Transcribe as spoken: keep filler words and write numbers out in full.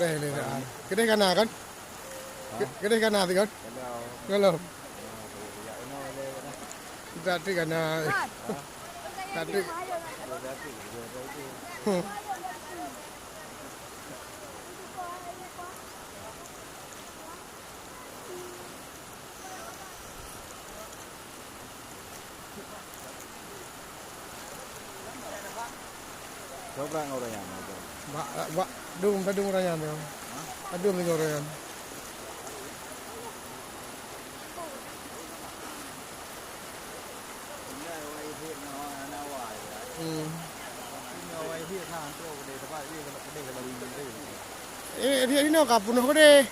Kedai ni, ah. Kedai kana kan? Ke-, kedai kana tu kan? Kalau. Tak ada kana. Tak ada. Hmm. Coba ngon ureueng nyan. Bak, bak dum, padum ureueng nyan. Padum lima ureueng nyan. Hmm. Eh, dia ni ka peunoh kedai.